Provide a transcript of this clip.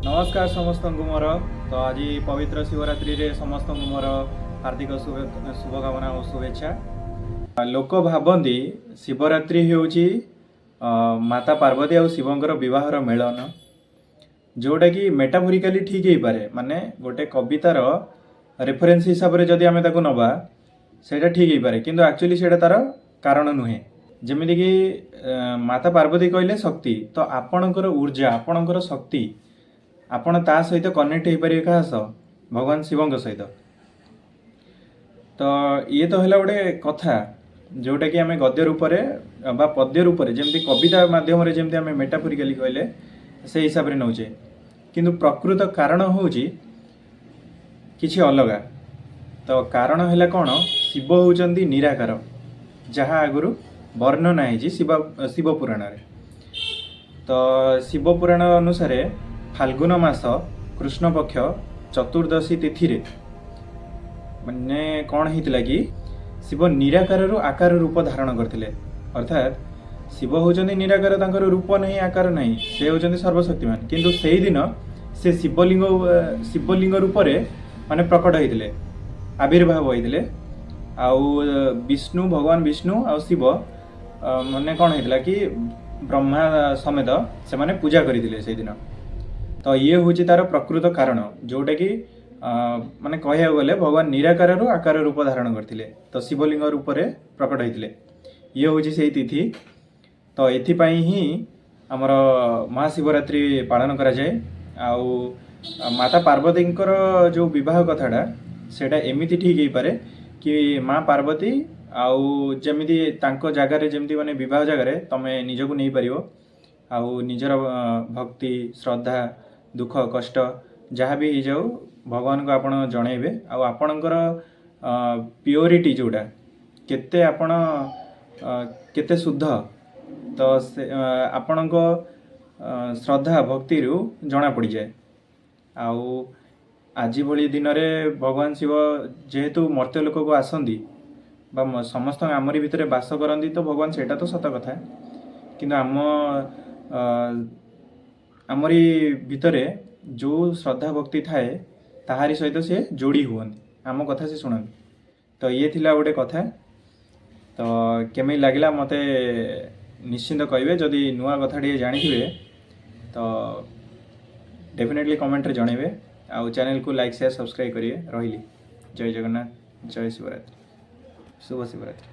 ନମସ୍କାର ସମସ୍ତଙ୍କୁ ମୋର। ତ ଆଜି ପବିତ୍ର ଶିବରାତ୍ରିରେ ସମସ୍ତଙ୍କୁ ମୋର ହାର୍ଦ୍ଦିକ ଶୁଭକାମନା ଓ ଶୁଭେଚ୍ଛା। ଲୋକ ଭାବନ୍ତି ଶିବରାତ୍ରି ହେଉଛି ମାତା ପାର୍ବତୀ ଆଉ ଶିବଙ୍କର ବିବାହର ମିଳନ, ଯେଉଁଟାକି ମେଟାଫୋରିକାଲି ଠିକ୍ ହେଇପାରେ। ମାନେ ଗୋଟେ କବିତାର ରେଫରେନ୍ସ ହିସାବରେ ଯଦି ଆମେ ତାକୁ ନେବା, ସେଇଟା ଠିକ୍ ହେଇପାରେ। କିନ୍ତୁ ଆକ୍ଚୁଆଲି ସେଇଟା ତାର କାରଣ ନୁହେଁ। ଯେମିତିକି ମାତା ପାର୍ବତୀ କହିଲେ ଶକ୍ତି। ତ ଆପଣଙ୍କର ଉର୍ଜା, ଆପଣଙ୍କର ଶକ୍ତି, ଆପଣ ତା ସହିତ କନେକ୍ଟ ହେଇପାରିବେ। କାହା ସହ? ଭଗବାନ ଶିବଙ୍କ ସହିତ। ତ ଇଏ ତ ହେଲା ଗୋଟେ କଥା, ଯେଉଁଟାକି ଆମେ ଗଦ୍ୟ ରୂପରେ ବା ପଦ୍ୟ ରୂପରେ, ଯେମିତି କବିତା ମାଧ୍ୟମରେ ଯେମିତି ଆମେ ମେଟାଫୋରିକାଲି କହିଲେ, ସେଇ ହିସାବରେ ନେଉଛେ। କିନ୍ତୁ ପ୍ରକୃତ କାରଣ ହେଉଛି କିଛି ଅଲଗା। ତ କାରଣ ହେଲା କ'ଣ? ଶିବ ହେଉଛନ୍ତି ନିରାକାର, ଯାହା ଆଗରୁ ବର୍ଣ୍ଣନା ହେଇଛି ଶିବ ପୁରାଣରେ। ତ ଶିବ ପୁରାଣ ଅନୁସାରେ ଫାଲ୍ଗୁନ ମାସ କୃଷ୍ଣପକ୍ଷ ଚତୁର୍ଦ୍ଦଶୀ ତିଥିରେ ମାନେ କ'ଣ ହେଇଥିଲା କି ଶିବ ନିରାକାରରୁ ଆକାର ରୂପ ଧାରଣ କରିଥିଲେ। ଅର୍ଥାତ୍ ଶିବ ହେଉଛନ୍ତି ନିରାକାର, ତାଙ୍କର ରୂପ ନାହିଁ, ଆକାର ନାହିଁ, ସେ ହେଉଛନ୍ତି ସର୍ବଶକ୍ତିମାନ। କିନ୍ତୁ ସେଇଦିନ ସେ ଶିବଲିଙ୍ଗ ରୂପରେ ମାନେ ପ୍ରକଟ ହେଇଥିଲେ, ଆବିର୍ଭାବ ହେଇଥିଲେ। ଆଉ ବିଷ୍ଣୁ, ଭଗବାନ ବିଷ୍ଣୁ ଆଉ ଶିବ ମାନେ କ'ଣ ହେଇଥିଲା କି ବ୍ରହ୍ମା ସମେତ ସେମାନେ ପୂଜା କରିଥିଲେ ସେଇଦିନ। ତ ଇଏ ହେଉଛି ତାର ପ୍ରକୃତ କାରଣ, ଯେଉଁଟାକି ମାନେ କହିବାକୁ ଗଲେ ଭଗବାନ ନିରାକାରରୁ ଆକାର ରୂପ ଧାରଣ କରିଥିଲେ, ତ ଶିବଲିଙ୍ଗ ରୂପରେ ପ୍ରକଟ ହେଇଥିଲେ। ଇଏ ହେଉଛି ସେଇ ତିଥି। ତ ଏଥିପାଇଁ ହିଁ ଆମର ମହାଶିବରାତ୍ରି ପାଳନ କରାଯାଏ। ଆଉ ମାତା ପାର୍ବତୀଙ୍କର ଯେଉଁ ବିବାହ କଥାଟା, ସେଇଟା ଏମିତି ଠିକ୍ ହେଇପାରେ କି ମା ପାର୍ବତୀ ଆଉ ଯେମିତି ତାଙ୍କ ଜାଗାରେ, ଯେମିତି ମାନେ ବିବାହ ଜାଗାରେ ତମେ ନିଜକୁ ନେଇପାରିବ ଆଉ ନିଜର ଭକ୍ତି, ଶ୍ରଦ୍ଧା, ଦୁଃଖ କଷ୍ଟ ଯାହା ବି ହେଇଯାଉ, ଭଗବାନଙ୍କୁ ଆପଣ ଜଣେଇବେ। ଆଉ ଆପଣଙ୍କର ପିଓରିଟି ଯେଉଁଟା, କେତେ ଆପଣ କେତେ ଶୁଦ୍ଧ, ତ ସେ ଆପଣଙ୍କ ଶ୍ରଦ୍ଧା ଭକ୍ତିରୁ ଜଣା ପଡ଼ିଯାଏ। ଆଉ ଆଜି ଭଳି ଦିନରେ ଭଗବାନ ଶିବ ଯେହେତୁ ମର୍ତ୍ତ୍ୟ ଲୋକକୁ ଆସନ୍ତି ବା ସମସ୍ତଙ୍କ ଆମରି ଭିତରେ ବାସ କରନ୍ତି, ତ ଭଗବାନ, ସେଇଟା ତ ସତ କଥା। କିନ୍ତୁ ଆମରି ଭିତରେ ଯେଉଁ ଶ୍ରଦ୍ଧା ଭକ୍ତି ଥାଏ, ତାହାରି ସହିତ ସେ ଯୋଡ଼ି ହୁଅନ୍ତି, ଆମ କଥା ସେ ଶୁଣନ୍ତି। ତ ଇଏ ଥିଲା ଗୋଟେ କଥା। ତ କେମିତି ଲାଗିଲା ମୋତେ ନିଶ୍ଚିନ୍ତ କହିବେ। ଯଦି ନୂଆ କଥା ଟିକେ ଜାଣିଥିବେ, ତ ଡେଫିନେଟଲି କମେଣ୍ଟରେ ଜଣେଇବେ। ଆଉ ଚ୍ୟାନେଲକୁ ଲାଇକ୍, ସେୟାର, ସବସ୍କ୍ରାଇବ୍ କରିବେ। ରହିଲି। ଜୟ ଜଗନ୍ନାଥ, ଜୟ ଶିବରାତ୍ରି, ଶୁଭ ଶିବରାତ୍ରି।